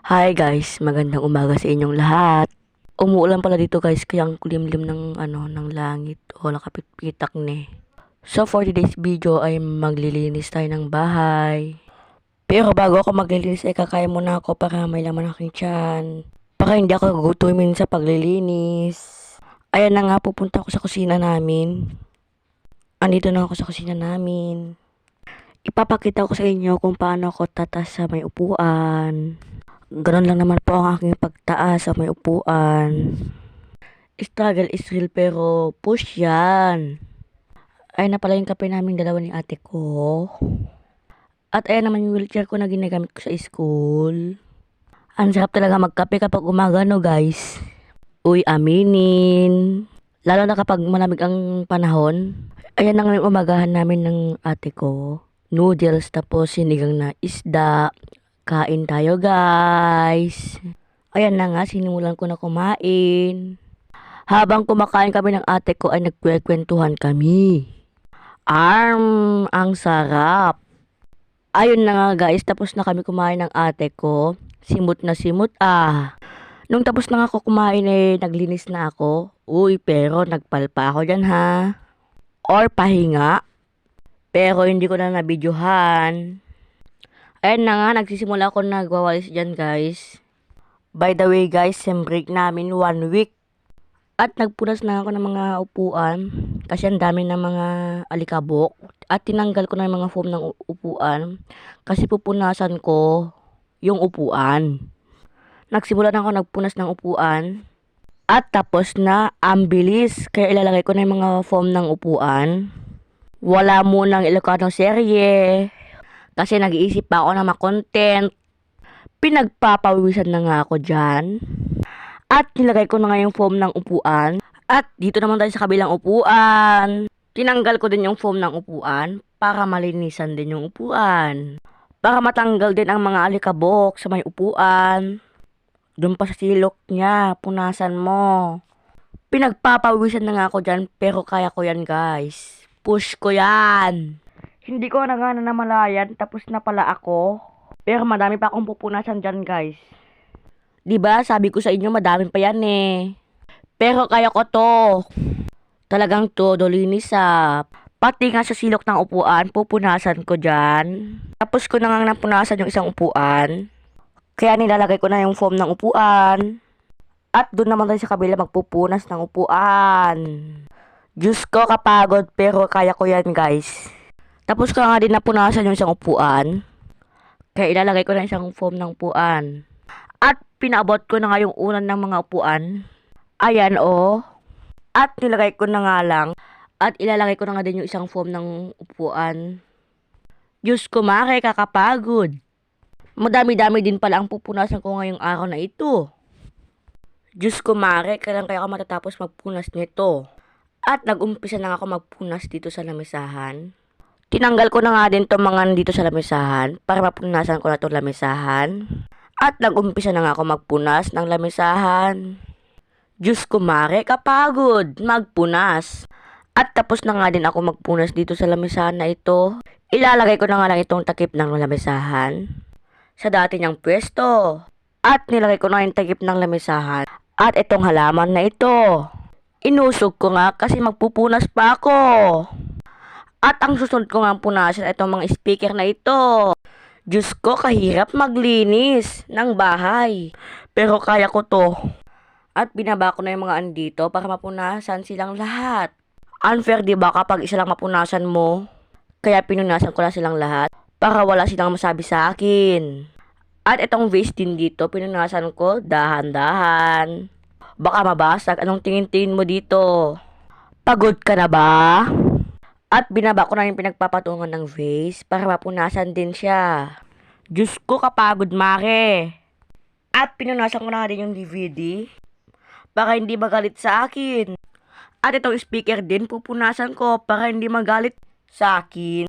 Hi guys, magandang umaga sa inyong lahat. Umuulan pala dito guys, kaya ang kulimlim ng ng langit o nakapit-pitak ni. So for today's video ay maglilinis tayo ng bahay. Pero bago ako maglilinis ay kakain muna ako para may laman aking tiyan. Para hindi ako gugutumin sa paglilinis. Ayan na nga, pupunta ako sa kusina namin. Andito na ako sa kusina namin. Ipapakita ko sa inyo kung paano ako tatas sa may upuan. Ganon lang naman po ang aking pagtaas sa may upuan. Struggle is real pero push yan. Ayun na pala yung kape namin dalawa ni ate ko. At ayan naman yung wheelchair ko na ginagamit ko sa school. Ang sarap talaga magkape kapag umaga no guys. Uy, aminin. Lalo na kapag malamig ang panahon. Ayan na nga yung umagahan namin ng ate ko. Noodles tapos sinigang na isda. Kain tayo guys. Ayan na nga, sinimulan ko na kumain. Habang kumakain kami ng ate ko ay nagkwekwentuhan kami. Ang sarap. Ayun na nga guys, tapos na kami kumain ng ate ko. Simut na simut ah. Nung tapos na nga ako kumain eh, naglinis na ako. Uy, pero nagpalpa ako dyan ha. Or pahinga. Pero hindi ko na nabidyohan. Ayan na nga, nagsisimula ako nagwawalis dyan guys. By the way guys, sem break namin 1 week. At nagpunas na ako ng mga upuan. Kasi ang dami ng mga alikabok. At tinanggal ko na yung mga foam ng upuan. Kasi pupunasan ko yung upuan. Nagsimula na ako nagpunas ng upuan. At tapos na, ang bilis. Kaya ilalagay ko na yung mga foam ng upuan. Wala munang Ilocano serye. Kasi nag-iisip pa ako ng mga content. Pinagpapawisan na nga ako dyan. At nilagay ko na nga yung foam ng upuan. At dito naman tayo sa kabilang upuan. Tinanggal ko din yung foam ng upuan para malinisan din yung upuan. Para matanggal din ang mga alikabok sa may upuan. Doon pa sa silok niya, punasan mo. Pinagpapawisan na nga ako dyan pero kaya ko yan guys. Push ko yan. Hindi ko na nga namalayan tapos na pala ako. Pero madami pa akong pupunasan dyan guys. 'Di ba? Sabi ko sa inyo madami pa yan eh. Pero kaya ko to. Talagang todo linis ah. Pati nga sa silok ng upuan, pupunasan ko dyan. Tapos ko na nga napunasan yung isang upuan. Kaya nilalagay ko na yung foam ng upuan. At doon naman tayo sa kabila magpupunas ng upuan. Diyos ko kapagod pero kaya ko yan guys. Tapos ko nga din napunasan yung isang upuan. Kaya ilalagay ko na isang foam ng upuan. At pinaabot ko na nga yung unan ng mga upuan. Ayan oh. At nilagay ko na nga lang. At ilalagay ko na nga din yung isang foam ng upuan. Diyos ko mare, kakapagod. Madami-dami din pala ang pupunasan ko ngayong araw na ito. Diyos ko mare, kailan kaya ako matatapos magpunas nito? At nag-umpisa na nga ako magpunas dito sa lamisahan. Tinanggal ko na nga din itong mga dito sa lamisahan para mapunasan ko na itong lamisahan. At nag-umpisa na nga ako magpunas ng lamisahan. Diyos ko mare, kapagod magpunas. At tapos na nga din ako magpunas dito sa lamisahan na ito. Ilalagay ko na nga lang itong takip ng lamisahan sa dati niyang pwesto. At nilagay ko na yung takip ng lamisahan. At itong halaman na ito. Inusog ko nga kasi magpupunas pa ako. At ang susunod ko nga punasan itong mga speaker na ito. Diyos ko, kahirap maglinis ng bahay. Pero kaya ko to. At binaba ko na yung mga andito para mapunasan silang lahat. Unfair diba kapag isa lang mapunasan mo? Kaya pinunasan ko na silang lahat para wala silang masabi sa akin. At itong vase din dito, pinunasan ko dahan-dahan. Baka mabasag. Anong tingin-tingin mo dito? Pagod ka na ba? At binaba ko na yung pinagpapatungan ng vase para mapunasan din siya. Diyos ko, kapagod mare. At pinunasan ko na din yung DVD para hindi magalit sa akin. At itong speaker din pupunasan ko para hindi magalit sa akin.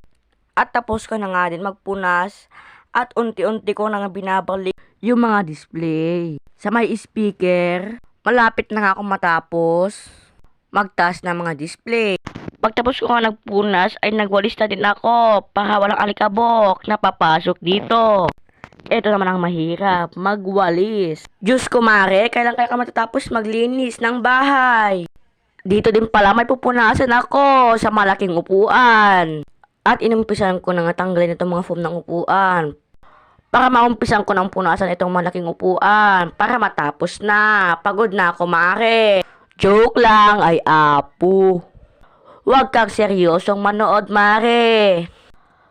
At tapos ko na nga din magpunas. At unti-unti ko na nga binabalik yung mga display. Sa may speaker, malapit na nga ako matapos magtaas ng mga display. Pagtapos ko nga nagpunas ay nagwalis na din ako para walang alikabok na papasok dito. Ito naman ang mahirap, magwalis. Diyos ko mare, kailan kaya ka matatapos maglinis ng bahay? Dito din pala may pupunasan ako sa malaking upuan. At inumpisan ko na nga tanggalin itong mga foam ng upuan. Para maumpisan ko ng punasan itong malaking upuan. Para matapos na. Pagod na ako mare. Joke lang ay apo. Huwag kang seryosong manood mare.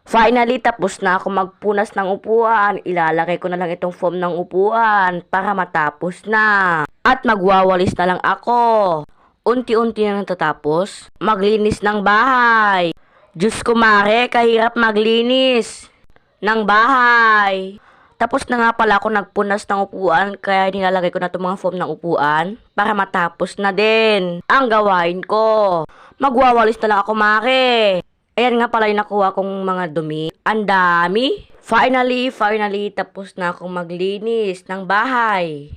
Finally, tapos na ako magpunas ng upuan. Ilalagay ko na lang itong foam ng upuan para matapos na. At magwawalis na lang ako. Unti-unti na natatapos. Maglinis ng bahay. Diyos ko mare, kahirap maglinis ng bahay. Tapos na nga pala ako nagpunas ng upuan kaya nilalagay ko na itong mga foam ng upuan para matapos na din ang gawain ko. Magwawalis na lang ako mare. Ayan nga pala yung nakuha kong mga dumi. Ang dami. Finally, tapos na akong maglinis ng bahay.